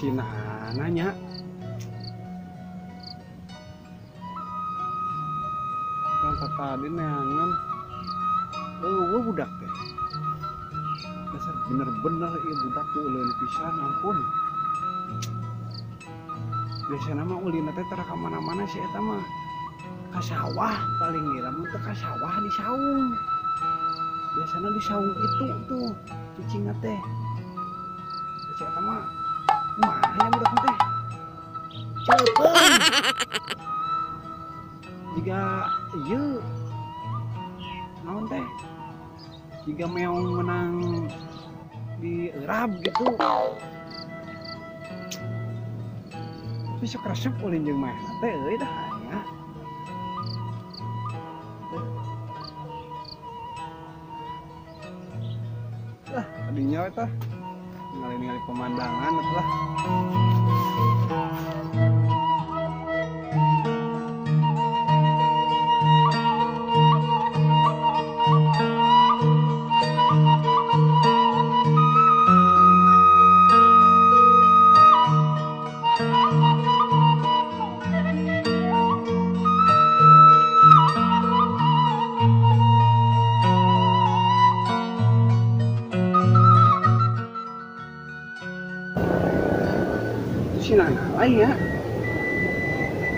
Si Nana nya. Kan tadi neangan eueuh budak teh. Dasar bener-bener ieu budak ku ulun pisan ampun. Biasana mah ulina teh tara ka mana-mana si eta mah. Ka sawah paling ge lamun teu ka sawah di saung. Biasana di saung itu tuh cicingna teh. Si eta mah kumaha nya budak teh? Ceupeung. Jiga ieu naon teh? Jiga meong menang di erab gitu. Tapi sok resep ulin jeung manehna teh euy dah nya. Lah, tadinya eta ningali-ningali pemandangan atuh lah. Si Nana lain ya,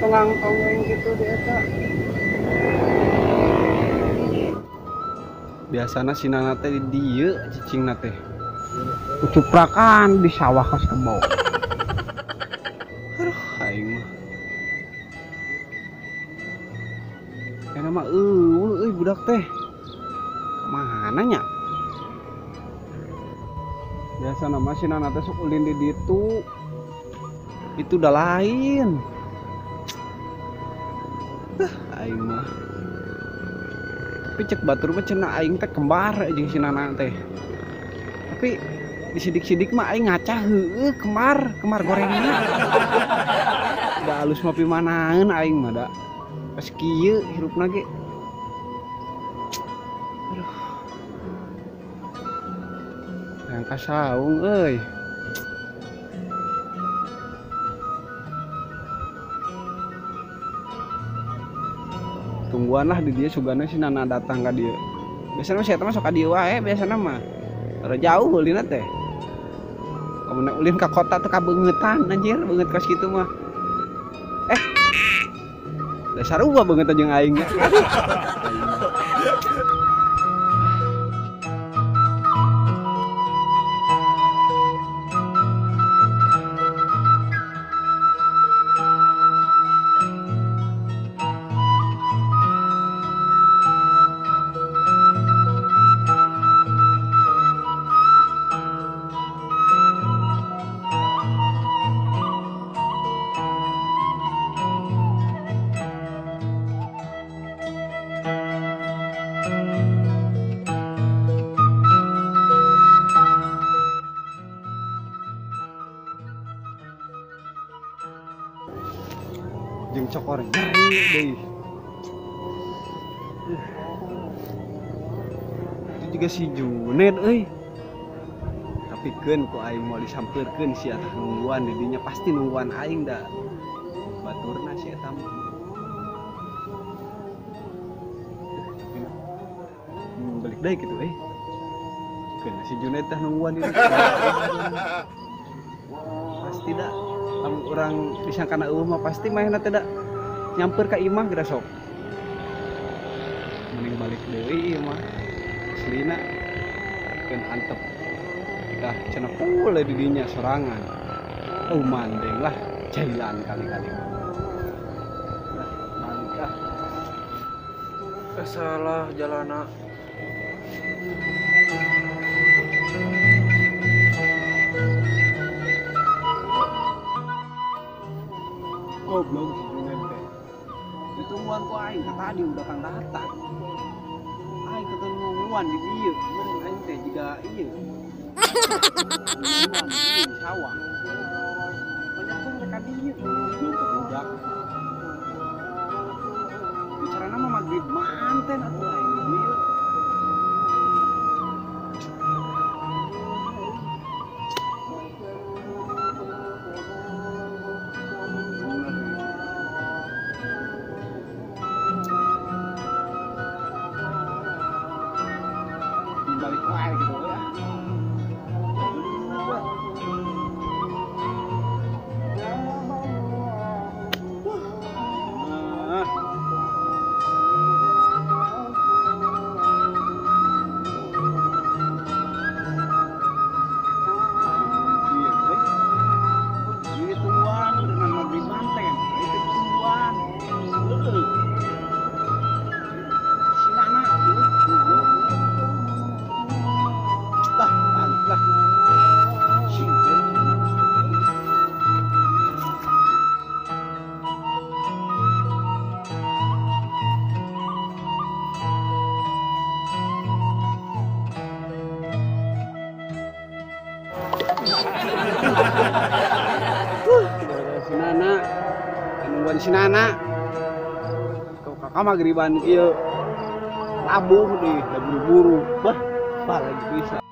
tonggang-tonggeng gitu di eta. Biasana si Nana teh di dieu cicingna teh. Kucuprakan di sawah kos kebo. Aduh, aing mah. Kana mah eueuh euy budak teh. Kamana nya? Biasana mah si Nana teh sok ulin di ditu. Itu udah lain. Aing mah. Tapi cek batur mah cenah aing teh kembar jeung si Nana teh. Tapi disidik-sidik mah aing ngaca heueuh kembar, kembar gorengna. Da alus mah pimanaeun aing mah da. Pas kieu hirupna ge. Aduh. Yang ka saung euy. Tungguan lah di dia sugana si Nana datang ka dia. Biasana mah si eta mah sok ka dieu wae biasana mah. Tara jauh ulina teh. Lamun ulin ka kota teh kabeungeutan anjir, beungeut kos kitu mah. Da sarua beungeut jeung aing nya. Aduh. Jeung cokor nyeri deui. Itu juga si Junet euy. Tapi keun ku aing moal disampeurkeun si eta nungguan di dinya pasti nungguan aing da. Baturna si eta mah. Balik deui kitu euy. Keun si Junet teh nungguan di dinya. Pasti da. Lamun urang disangkana eueuh mah pasti manehna teh da nyamper ka imah geura sok. Mending balik deui ieu mah. Aslina keun antep. Tah cenah pule di dinya sorangan. Oh mandeng lah jailan kali-kali. Lah balik ah. Salah jalana. Goblok si Junet teh. Ditungguan ku aing ka tadi udah kang datang. Aing ketemu nungguan di dieu, meureun aing teh jiga ieu. Nungguan di sawah. Banyak tuh mereka dieu, goblok ke budak. Bicarana mah magrib manten atuh aing di dieu. Balik wae gitu ya. Si Nana, nungguan si Nana, kakak magriban kieu, labuh deh, buru-buru, bah, lagi bisa.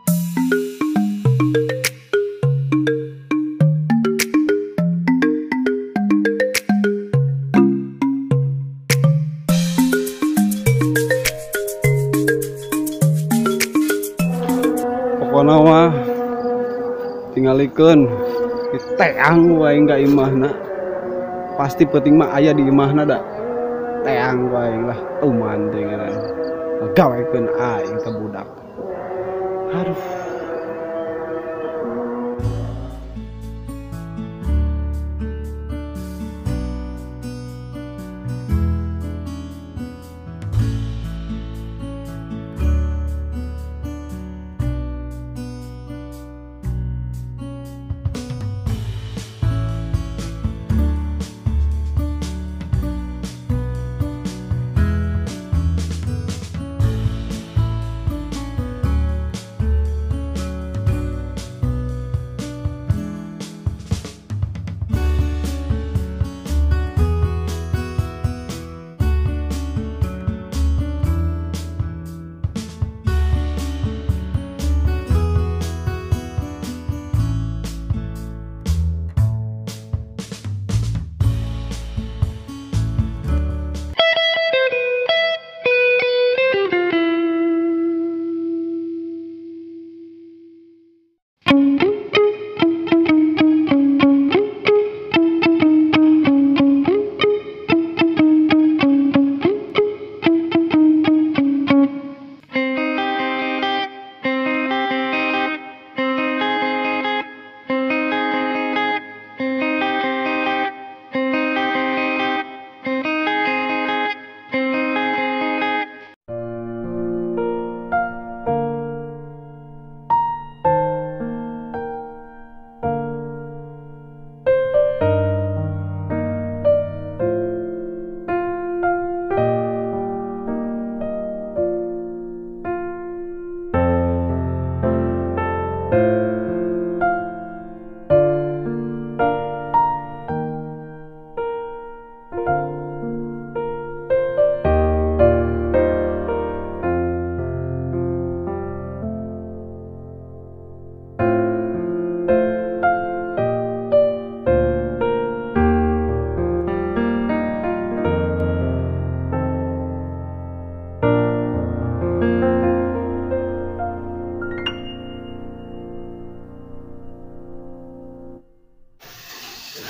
Pokoknya mah tinggalikeun. Teang wae ka imahna. Pasti penting mah aya di imahna da. Teang wae lah tuman teh ngaran. Gawekeun aing ka budak. Aduh.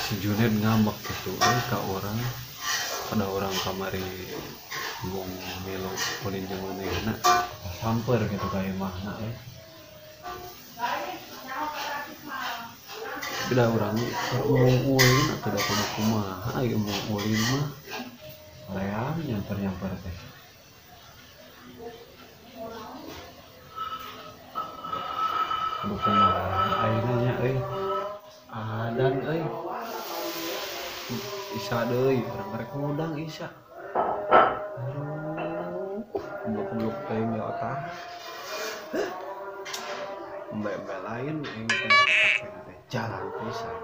Si Junet ngambek gitu ke orang, pada orang kamari ngomong melo ulin jeung manehna samper gitu ka imahna we. Beda urang ngomong ulin atuh da kumaha aya ngomong ulin mah leang nyamper-nyamper teh. Aduh kumaha ayeuna nya euy. Adan euy. Isa deui, urang rek ngudang Isa. Aduh, goblok-goblok teuing ya otak. Mbak-mbak lain aing teh otak teh jalan pisan.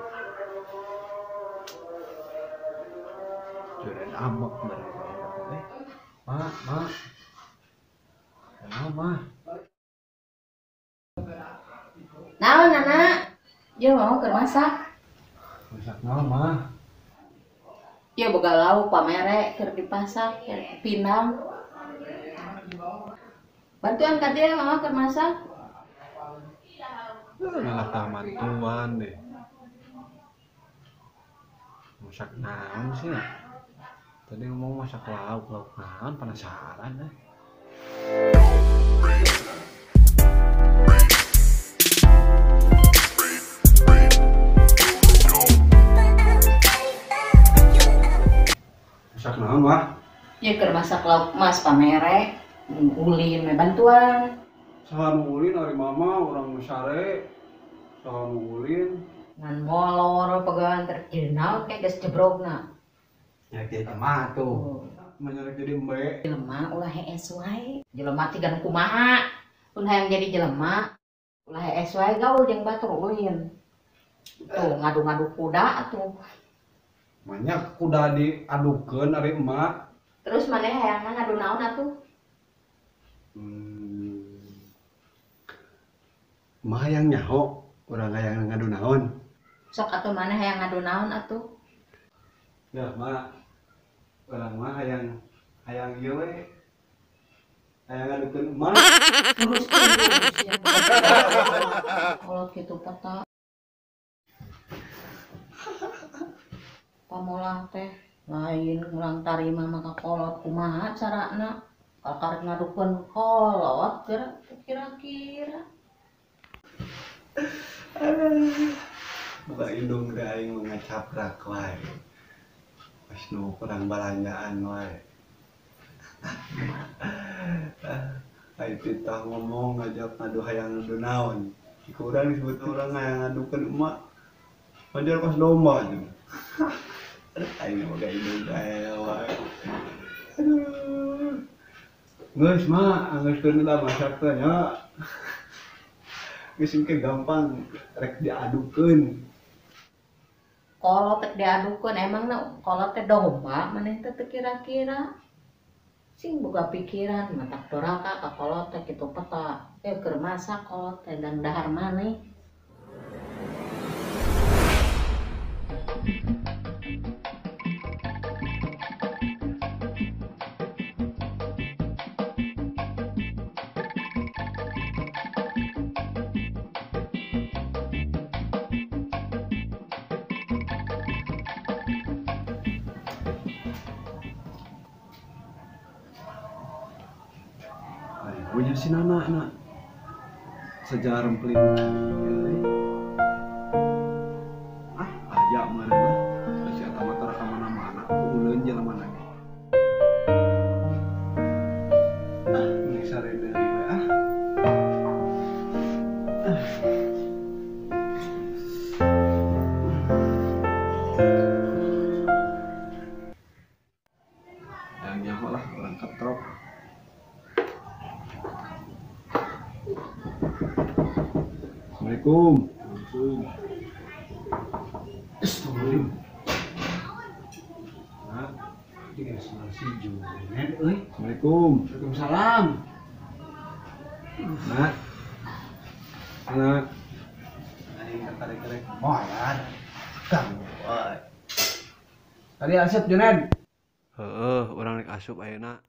Juren amok mereka. Ma, ma. Kenapa, ma? Naon, Nana? Dia mau ke masak. Masak naon, ma? Ya boga lauk pamere keur dipasak, keur pinang. Bantuan ka dia mama keur masak. Malah tamantuan deh. Masak naon sih ya? Tadi ngomong masak lauk, lauk naon penasaran deh. Masak naon wah? Ya keur masak lauk mas pamere, ulin me bantuan. Saha nu ulin ari mama urang nu sare. Saha nu ulin. Ngan molor pegawean terkenal kayak geus jebrogna. Ya kieu mah tuh. Menyerek jadi embe. Jelema ulah hees wae. Jelema tiga nu kumaha? Pun hayang jadi jelema ulah hees wae gaul jeung batur ulin. Tuh ngadu-ngadu kuda atuh. Banyak kuda diadukeun ari emak. Terus maneh hayangna ngadu naon atuh? Mah hayang nyaho, urang hayang ngadu naon. Sok atuh maneh hayang ngadu naon atuh? Ya, mak. Urang mah hayang hayang ieu we. Hayang ngadukeun emak. Terus terus ya. Kolot kitu peta. Pamolah teh lain urang tarima mah ka kolot kumaha carana? Kalau karek ngadukeun kolot kira-kira. Buka indung teh aing mah ngacaprak wae. Pas nu kurang balanjaan wae. Ai titah ngomong ngajak ngadu hayang ngadu naon. Iku urang disebut urang hayang ngadukeun emak. Wajar pas domba jeung. Aing mah boga indung teh wae. Aduh. Geus mah anggeuskeun lah masak teh nya. Geus engke gampang rek diadukeun. Kolot rek diadukeun emangna kolot teh domba maneh teh teu kira-kira. Sing boga pikiran matak doraka ka kolot teh kitu peta. Keur masak kolot teh dang dahar maneh. Punya si Nana nak sejarah rempelin ah aja mana lah si eta mah tara ka mana-mana ulun jalan mana ge ah mending sare deui we ah. Yang nyaho lah orang ketrok. Assalamualaikum. Waalaikumsalam. Astagfirullahaladzim. Nah, ini si Junet euy. Assalamualaikum. Waalaikumsalam. Nah. Nah. Aing tarik-tarik moyar. Ganggu euy. Tadi asup Junet. Heeh, urang rek asup ayeuna.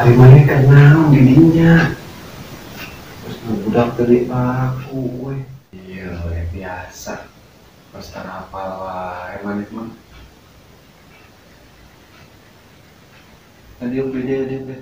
Ari maneh keur naon di dinya? Terus nu budak teu aku we. Iya we biasa. Pas tara hafal wae maneh mah. Tadi dia.